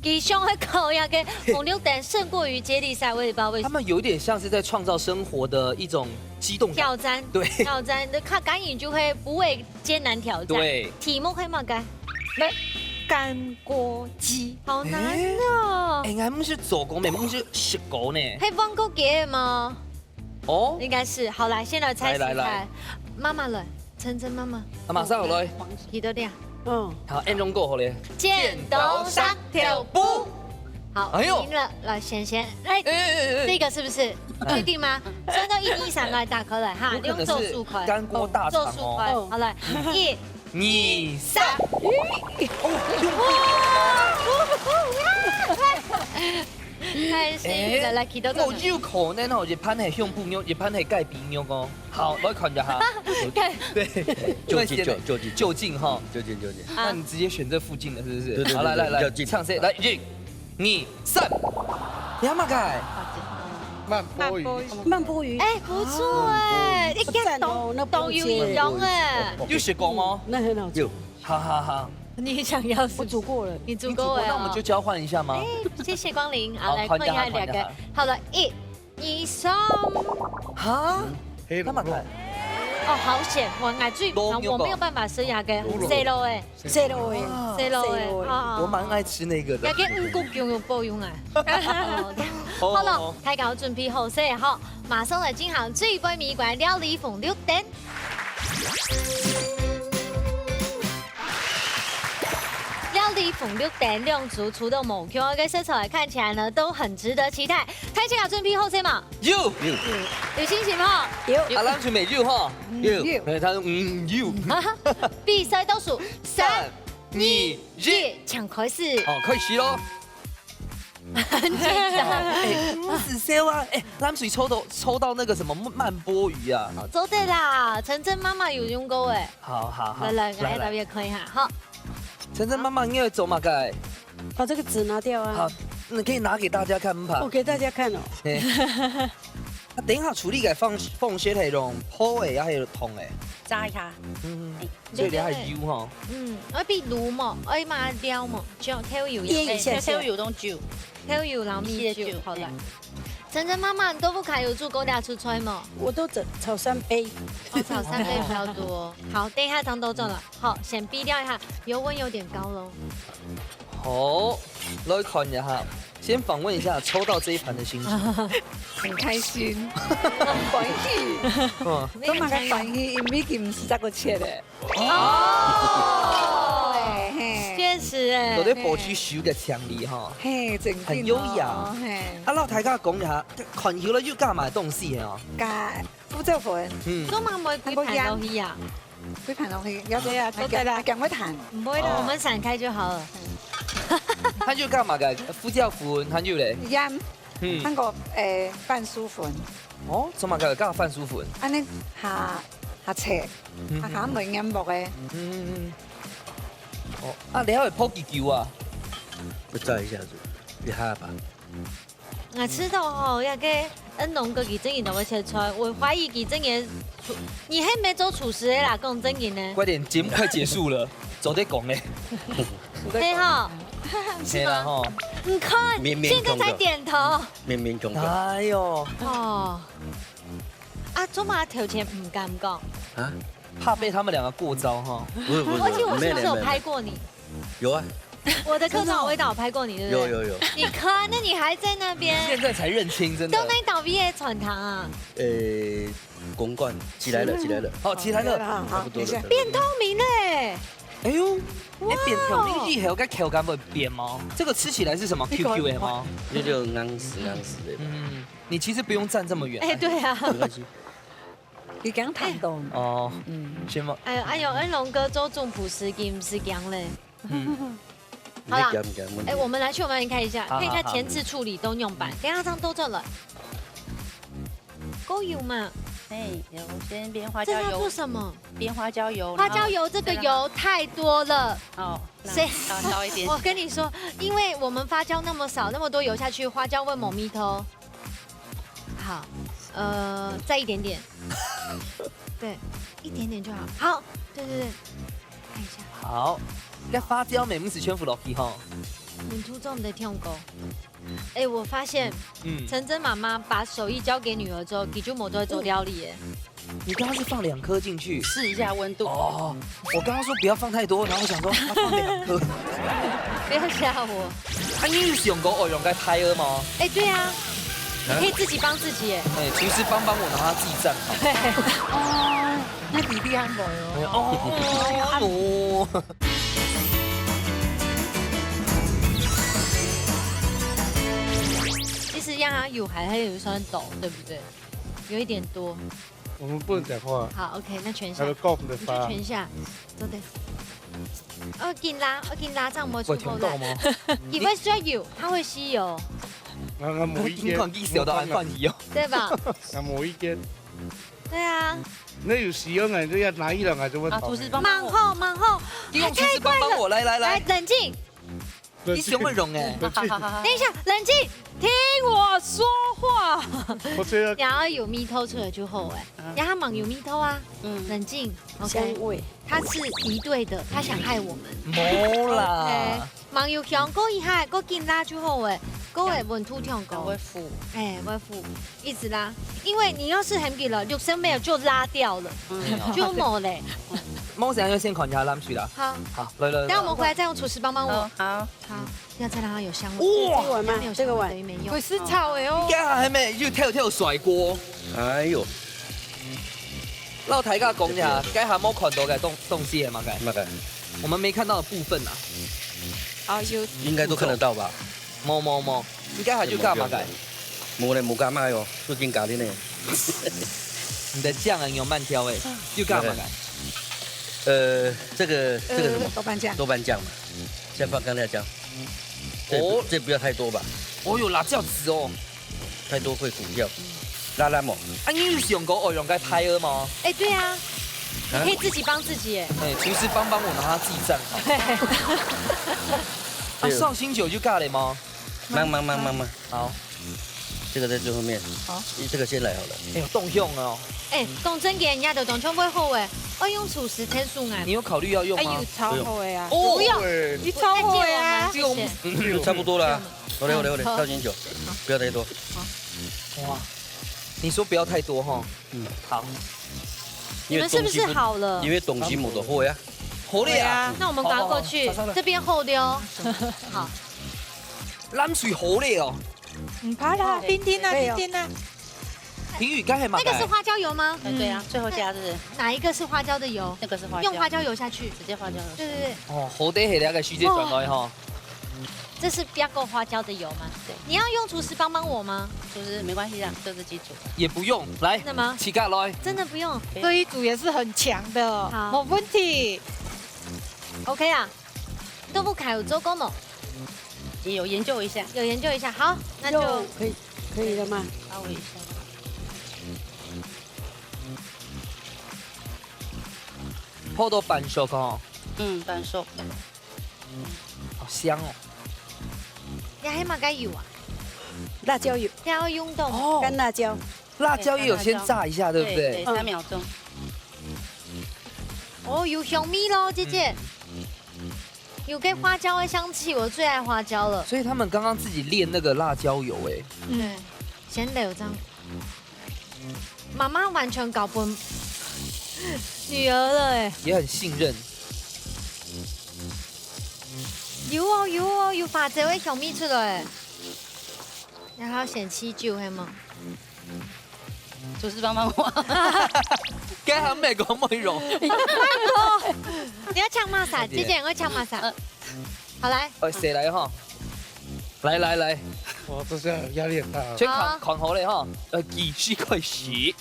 佢想愛考這个紅綠燈勝過於接力賽，我也不知道為什麼。他們有一點像是在創造生活的一種激動感。挑戰，對。挑戰，那看感應就會不會 艱難挑戰。對。題目係麼个？煥鍋雞。好難哦。哎，哎，𠊎毋識做過咩，毋識食過呢。係煥鍋雞个嗎？哦。應該是。好，來，先來猜猜看。來，來，來。媽媽來，晨晨媽媽。啊，馬上好來。幾多點？嗯。好，恁樣過好咧。剪刀石頭布。好，哎喲。贏了，來，璇璇，來，哎，哎，哎，哎。這個是不是？哎。確定嗎？算到一、二、三，來，打開來哈，有可能是用做數塊。乾鍋大腸哦。哦，做數塊。好，來，一、二、三。哦，哇！太幸運了，哎，來，來，起到這個。有可能哦，一盤係胸脯肉，一盤係雞髀肉哦。好，來看一下哈。對。就近，就，就近。就近哈。就近，就近。啊。那你直接選這附近的，是不是？對，對，好，來，來，來，對，對，就近。唱誰？來，一、二、三。你喊麼个？慢波魚。慢波魚。慢波魚。哎，不錯哎，啊，一看懂，好讚哦，那不錯。懂有營養哎。有食過嗎？那很好吃。有。好，好，好。你想要是不是？我煮過了。你煮過了哦。你煮過，那我們就交換一下嗎？哎，謝謝光臨。好，好，來，換一下，換一下，換一下。好了，一、二、三。哈？黑龍肉。那麼難。哦，好險，我愛最，我沒有辦法吃那個，黑龍肉。細路哎。 細路个，啊。細路个，細路个。啊。我蠻愛吃那個的。該个五穀共有保養啊。哦，好了，哦。大家準備好勢吼，馬上來進行最尾一關料理紅綠燈。料理紅綠燈兩組除了無共个食材，看起來呢都很值得期待。大家準備好勢嘛？有。有。有信心哈？有。阿蘭準備有哈？有。有。哎，他說，嗯，有。比賽倒數三、三、二、一，請開始。好，開始咯。很緊張。哎，毋使笑啊。哎，藍水抽到，抽到那個什麼慢波魚啊。好，做得啦，晨晨媽媽有用過哎。好，好，好。來，來，來，來。來，大家看一下，好。晨晨媽媽，你愛做麼个？把這個紙拿掉啊。好，你可以拿給大家看嘛。我給大家看哦。嘿。啊，等一下處理个方，方式係用烰个，還係用燙个？炸一下。嗯，哎，所以你還有吼。嗯，愛比滷無，愛嘛料無，就豆油也可以。醃一下下。豆油當久。豆油然後米酒，米酒，好了。嗯。晨晨媽媽，你都不卡有煮過這出菜無？我都炒，炒三杯。哦，炒三杯比較多。好，等一下湯都做了。好，先比料一下，油溫有點高咯。 好，來看一下，先訪問一下抽到這一盤的心情。很開心，很歡喜。嗯。做麼个歡喜？因為佢毋使再過切咧。哦。對，嘿。確實哎。有在保持手个強力哈。嘿，真的哦，很優雅。嘿。啊，摎大家講一下，看起來有加麼个東西哦。加胡椒粉。嗯。做麼个會歸盤落去啊？ 歸盤落去，要對啊，做得啦。啊，講會彈。毋會啦，哦。我們散開就好了。還有加麼个？胡椒粉，還有咧？鹽，嗯。還有，誒，番薯粉。哦，做麼个加番薯粉？恁樣較，較脆，嗯。啊，較袂黏鑊个。嗯，嗯，嗯。哦，啊，你還會烰幾久啊？再炸一下子，一下吧。 𠊎知道吼，該个恩龍哥佢正經都會切菜，我懷疑佢正經廚，你還沒做廚師的啦，講正經的。快點，節目快結束了，早點講嘞。對吼，是嗎？對啦吼。你看，明明現在才點頭。明明中的。哎喲。哦。啊，做麼个頭前毋敢講？啊，怕被他们两个过招哈。不是不是，而且我是不是有没有没有没有拍过你？有啊，我的客串我有拍过你，对不对？有有有，你看，那你还在那边，现在才认清，真的都。没倒毕业闯堂啊，呃，公馆起来了起来了，好，起来了。差不多了。变透明嘞。哎呦，哎，变透明以后个口感会变吗？这个吃起来是什么？QQ 的吗？有点硬死硬死的，嗯，你其实不用站这么远。哎，对啊，没关系。佢驚彈到。哦，嗯，先吗？哎呦哎呦，恩龙哥做中普司机不是讲嘞。嗯，好啦你讲讲问题哎，我们来去，我们来看一下，好看一下好好前置处理都用板，等一下这样都转了。够油嘛？哎，有先煸花椒油这是要做，什么？煸花椒油，花椒油这个油太多了。然后哦，那谁少少一点。我跟你说，因为我们花椒那么少，那么多油下去，花椒会没味道。好，呃，再一点点，对，一点点就好。好，对对对，看一下，好，該花椒味毋係全部落去吼。你初中的跳狗。哎，我发现嗯，陈真妈妈把手艺交给女儿之后，你就没都会做料理耶。你刚刚是放两颗进去。试一下温度。哦，我刚刚说不要放太多，然后我想说他放两颗。不要吓我。啊，你有想过哦，用个拍儿吗？哎，对啊，你可以自己帮自己耶。哎，厨师帮帮我，然后他自己站好。哦，那你厉害不哦？哎哦，其实让它有还还有一酸抖，对不对？有一点多。我们不能讲话，好，OK，那全下还有，golf 的你就发。全下，对对。哦，紧拉，哦，紧拉，这样没我出口听到吗？你会需要油，它会吸油，然后磨一些，你看你小到还看你哦。对吧？啊，磨一些。对啊，那有使用啊，你就要拿一两个就会啊，倒霉厨师帮帮我。蛮厚蛮厚，你用厨师帮帮我，来来来来，冷静。你胸会融哎。好好好好。等一下，冷静，听我说话。我这个然后有味道出来就好哎，然后它蛮有味道啊，嗯，冷静香，OK。味。他是敌对的，他想害我们。没啦。哎，蛮有香，过一下，过紧拉就好哎，过会温度挺高我会。付。哎，我付，一直拉，因为你要是很紧了，六升没有就拉掉了，嗯，就没嘞。猫想要先看一下蓝水啦。好，好，来来来。等下我们回来再用厨师帮帮我哦。，好。好，要再让它有香味。这个碗吗没有香味这个碗等于没用。会是炒的哦。該下係咪又跳跳甩锅？哎呦，老大家講一下，該下冇看到个東東西係嘛？該那个我們沒看到的部分啊。哦，有。应该都看得到吧？冇冇冇，你該下就幹嘛該？没嘞，没干嘛哟，最近搞的呢。你的醬啊，有慢挑哎，又幹嘛該？呃，这个这个什么？豆瓣酱。豆瓣酱嘛，先放干辣椒。这哦不这不要太多吧，哦，有辣椒籽哦。太多会苦掉。辣辣嘛，啊，你有想過哦，用該拍儿嗎？哎，对啊，你可以自己帮自己哎。哎，厨師幫幫我，然後他自己站好。啊，绍興酒就夠了嗎？慢慢慢慢慢，好，这个在最后面。好，这个先来好了。哎呦，凍香哦。哎，讲真个，人家都当全会好哎，我用厨师天数哎你。有考慮要用哎，嗎有？炒好的啊。哦不用哎有炒好的啊。谢谢我们，谢谢。就差不多啦。好嘞好嘞好嘞，绍兴酒，不要太多。哇，你說不要太多哈。嗯，好，你们是不是好了？因为东西没多好呀。好了呀。那我们赶快过去好好好，这边后溜。好，藍水好了哦。唔怕啦，冰冰啊，冰冰啊。平宇，該係嘛？那个是花椒油吗？哎，对啊，最后加是哪一个是花椒的油？那个是花椒，用花椒油下去。直接花椒油。对对对，哦，好得係這個時節轉來哈。这是煸過花椒的油吗？对，你要用厨师帮帮我吗？就是没关系啊，就自己煮。也不用，來，真的嗎？自家來。真的不用。这一组也是很强的哦，好没问题。 OK 啊，豆腐凯有做过吗？也有研究一下，有研究一下。好，那就可以可以了吗？稍微一下。泡到半熟哦，嗯，半熟。好香哦。你还嘛该油啊？辣椒油、你要用到吗？哦，干辣椒，辣椒也有先炸一下，對不对，對？三秒钟。哦，有香味咯，姐姐。有个花椒的香气，我最爱花椒了。所以他們剛剛自己煉那個辣椒油，哎，嗯，先留这样。媽媽完全交分女兒了哎。也很信任。有哦有哦，有花椒个香味出來。然後選七九係嗎？廚師幫幫我。該還沒講美容，你要搶麼儕？姐姐，你要搶麼儕？好來，呃，誰來哈？來來來，哇，這下壓力很大啊。先好看看好了哈，呃，計時開始。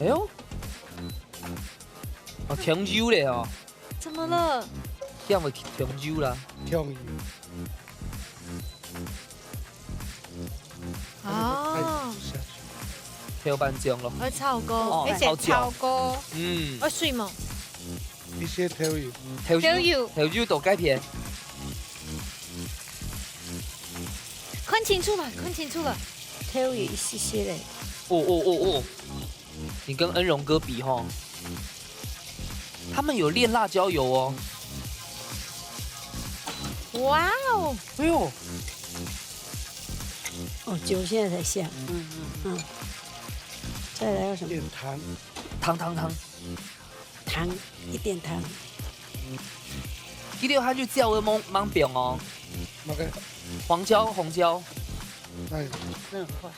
哎呦，哦，挺油了哦，怎麼了？這樣會挺油啦。跳魚，哦，下去。豆瓣醬咯。愛炒過，哦而且炒椒炒過，嗯，愛水無？一些豆油，豆豆油豆油到該片，看清楚了，看清楚了。豆油一些些嘞。哦哦哦哦，你跟恩榮哥比哈，他們有煉辣椒油哦。哇哦，哎呦，哦，酒現在才下。嗯嗯嗯。再來要什麼？點糖，糖糖糖，糖，一點糖。第六下就叫个芒芒饼哦，那個，黃椒紅椒，那那很快。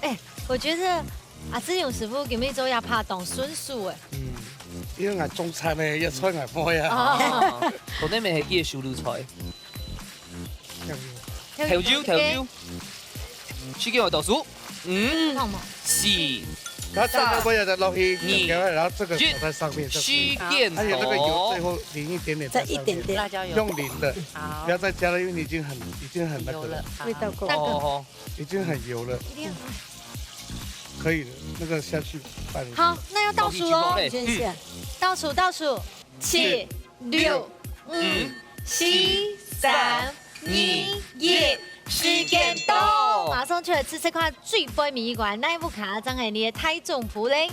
哎，我覺得阿志勇師傅今日做也拍當順手哎。嗯，因為𠊎中餐呢，也菜𠊎會啊。哦，哦，我那邊還有手路菜，這樣子豆油豆油，時間有倒數，五、好嘛，四、然後這個不要再落去，你然後這個炒在上面，這個時間而且那個油最到。後淋一點點在上面，再一點點，辣椒油。用淋的，好不，要再加了，因為你已經很已經很那個了，有了。好味道夠。那個哦，已經很油了，一定要可以了，那個下去拌一下。好，那要倒數嘍，你先下。倒數倒數，七、六、五、四、三、二、一，時間到，馬上就來試試看最背尾一關，哪一屋下正係你个大總鋪咧？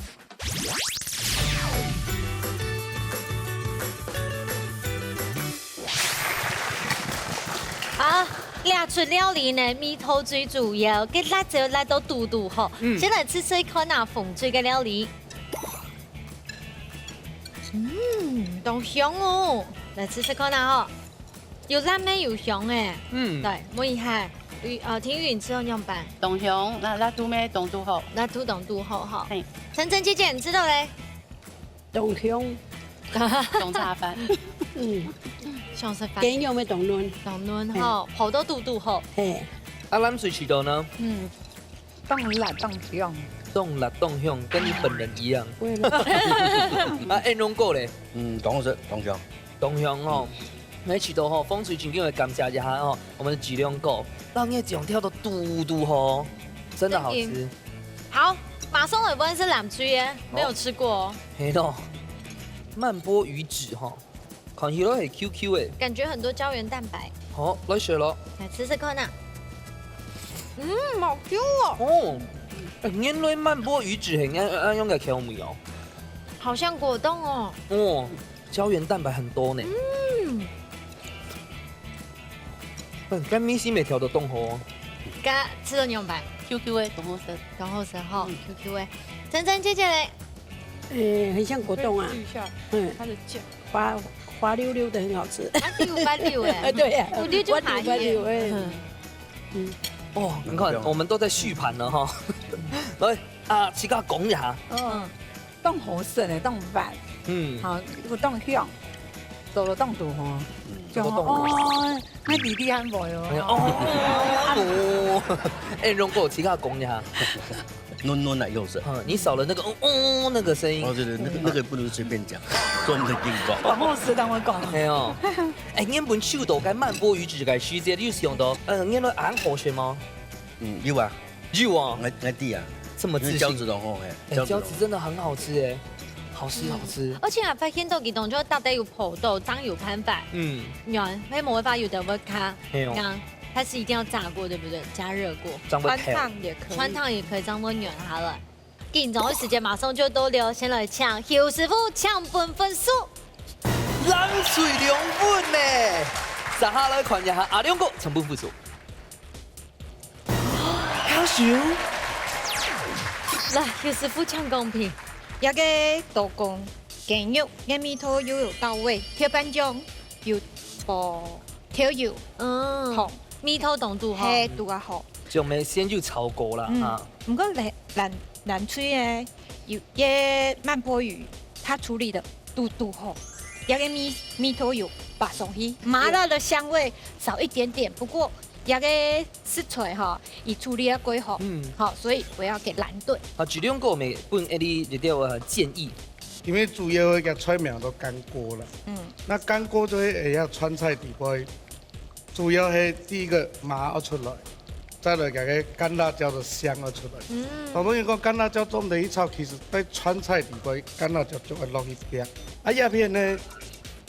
啊，這出料理呢，味道最主要，个辣椒辣到嘟嘟吼。嗯先來試試看啊，紅隊个料理。嗯，當香哦，來試試看啊吼。有辣味有香誒。嗯，對，問一下，雨呃，婷雨你知道仰般？當香，該辣度咩？當度好。辣度當度好吼。嘿，晨晨姐姐，你知道咧？當香，當炸飯。嗯，想食飯，雞肉乜當嫩，當嫩吼，好多嘟嘟吼。嘿，阿蘭水試到呢？嗯，當辣當香。當辣當香，跟你本人一樣。會了。啊，恩榮哥咧，嗯，當好食，當香。當香吼。那試到吼，風水情境會感謝一下吼，我們的吉良哥，讓你醬調到嘟嘟吼，真的好吃。好，馬上來問係藍隊耶，沒有吃過哦。嘿咯，曼波魚子吼，看起來很Q Q誒。感覺很多膠原蛋白，好，來食咯。來試試看啊。嗯，好Q哦，哦，欸，原來曼波魚子很愛愛用个口味哦。好像果凍哦。哦，膠原蛋白很多呢。嗯，嗯，該米線也調得當好哦。該吃到仰般？ QQ 个，當好食。然後是哈，QQ 哎，晨晨姐姐嘞，诶，很像果凍啊，试一下嗯，它的酱。滑滑溜溜的，很好吃。啊，第五八六哎，哎，对呀，我六就滑溜滑溜，爬一页。哎，嗯，嗯，哦，你看，我們都在續盤了哈。來啊，自家講一下。嗯，當好食咧，當滑，嗯，好，又當香，做了當多吼，做到當好哦，那弟弟還會哎呀哦。哦，哎，榮哥，自家講一下。嫩嫩的又是。嗯，你少了那個哦哦那個聲音。哦，對對，那個那個不能隨便講，專門硬講。當好食，當會講。係哦，哎，原本秋到該曼波魚子个時節，你有想到，嗯，原來恁好食嗎？嗯，有啊，有啊，我我弟啊，這麼自信。因為餃子當好嘿，哎，餃子當好餃子真的很好吃哎，好吃好吃。而且啊，發現到佢當中到底有泡到，正有辦法，嗯，軟，會無辦法有得會卡，係哦，那它是一定要炸過，對不對？加熱過，這樣會透。汆燙也可以。汆燙也可以，這樣會軟下來。緊張的時間馬上就到了，先來請邱師傅搶分分數。藍隊兩分呢，接下來看一下阿良哥搶分分數。阿雄，來，有師傅搶公平。這个刀工，雞肉个味道又有到位，豆瓣醬有放豆油，嗯，糖，味道當拄好。係，拄啊好。就我們先去炒過了嗯，啊。毋過冷冷冷水个，有个慢波魚，它處理得堵堵好，這个味味道有擺上去，麻辣的香味少一點點，不過這个食材哈，佢處理得過好，嗯，好，所以我要給藍隊。好，這兩個我們分一個一個建議。因為主要个菜名都乾鍋了，嗯，那乾鍋就係會川菜底背，主要係第一個麻愛出來，再來這个乾辣椒的香愛出來。嗯，當多人講乾辣椒做毋得去炒，其實在川菜底背，乾辣椒就愛落一點。啊，這片呢，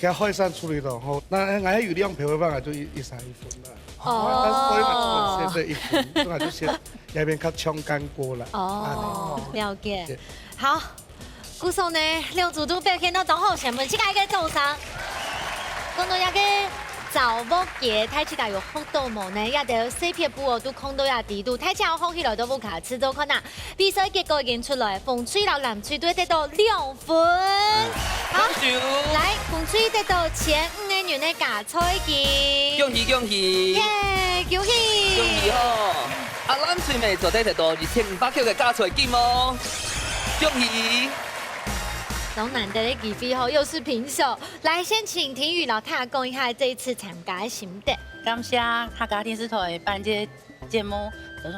佢海產處理到好，那𠊎有兩票个話，就一一儕一分啦。哦，但是所以嘛，就先這一分，本來就先這片較搶乾鍋啦。哦，了解。好，故所呢，兩組都表現到當好，先分自家一個掌聲。講到這个灶鑊雞，大自家有學到無呢？這兜細撇步哦，都看到這底肚，大家學起來都毋卡，試做看啊。比賽結果已經出來，紅隊摎藍隊都得到兩分。好，來，紅隊得到千五个銀个加菜金。恭喜恭喜！耶，恭喜！恭喜吼！啊，藍隊乜做得得到一千五百塊个加菜金哦！恭喜！當難得个機會吼，又是平手。來，先請庭宇摎大家講一下這一次參加个心得。感謝客家電視台辦這个節目，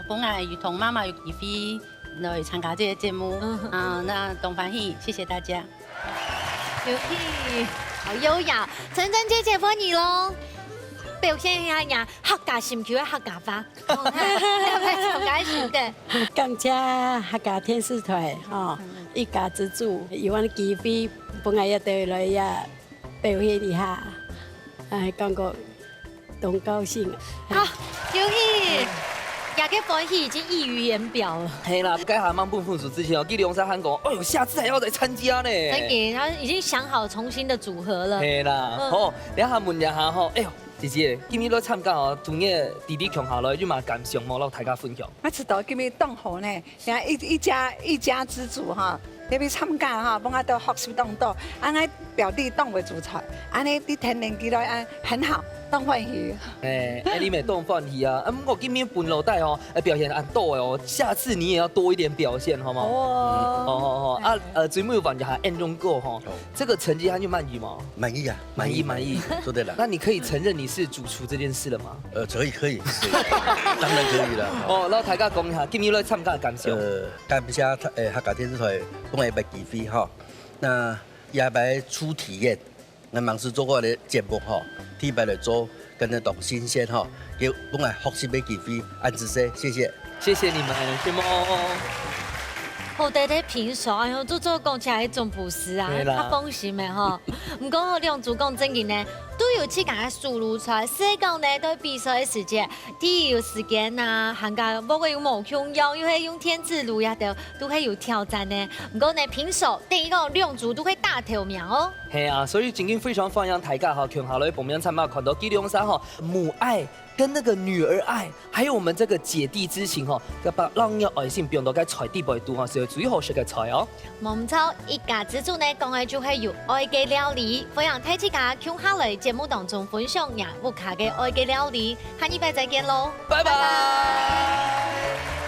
分𠊎有同媽媽有機會來參加這个節目。嗯。啊，那當歡喜，謝謝大家。恭喜，好優雅。陳真姐姐，換你咯，表現一下你客家心臼个客家話。哦，參加心得。感謝客家電視台吼，一家之煮，有恁機會分𠊎一道來呀表現一下，哎，感覺 當高興。好，恭喜！這个歡喜已經溢於言表了。係啦，該下慢分分手之前哦，佢兩儕還講，哎喲，下次還要再參加呢。真的，他已經想好重新的組合了。係啦，嗯，好，等下問一下吼，哎喲，姐姐，今日來參加哦，同你弟弟共下來，有麼感想無？摎大家分享。啊，知道今日當好呢， 像一一家一家之煮哈，特別參加哈，分𠊎兜學習當多，恁呢表弟當會煮菜，恁呢你天天佢來，恁很好，當歡喜。哎，哎，你乜當歡喜啊！啊，毋過今日分老弟吼，哎，表現恁多哦，下次你也要多一點表現，好嗎？哦，哦哦哦，啊，呃，最尾有問一下安忠哥吼，這個成績他就滿意嗎？滿意啊，滿意滿意，做得啦。那你可以承認你是主廚這件事了嗎？ 呃，可以可以，可以，當然可以了。哦，摎大家講一下，今日來參加个感想。呃，感謝，呃，客家電視台分𠊎一擺機會吼。那這擺初體驗，𠊎吂試做過个節目吼，第一擺來做，感覺當新鮮吼，也分𠊎學習个機會，恁仔細，謝謝。謝謝你們，承蒙。好得得平手，哎喲，做做講起來總毋使啊，對啦。較放心个吼。毋過吼，兩組講正經呢， 都有自家个手路菜，所以講呢，在比賽个時節，第一有時間啊，還加無个有無共樣，又係用電子爐呀，都都係有挑戰呢。毋過呢，平手等於講兩組都會打頭名哦。係啊，所以今日非常歡迎大家吼，共下來報名參加，看到佢兩儕吼，母愛跟那個女兒愛，還有我們這個姐弟之情吼，要把讓你愛心放到該菜底背肚吼，係最好食个菜哦。 無毋著，一家之煮呢，講个就係有愛个料理。歡迎大自家共下來節目當中分享若屋下个愛个料理。下禮拜再見囉，拜拜。拜拜。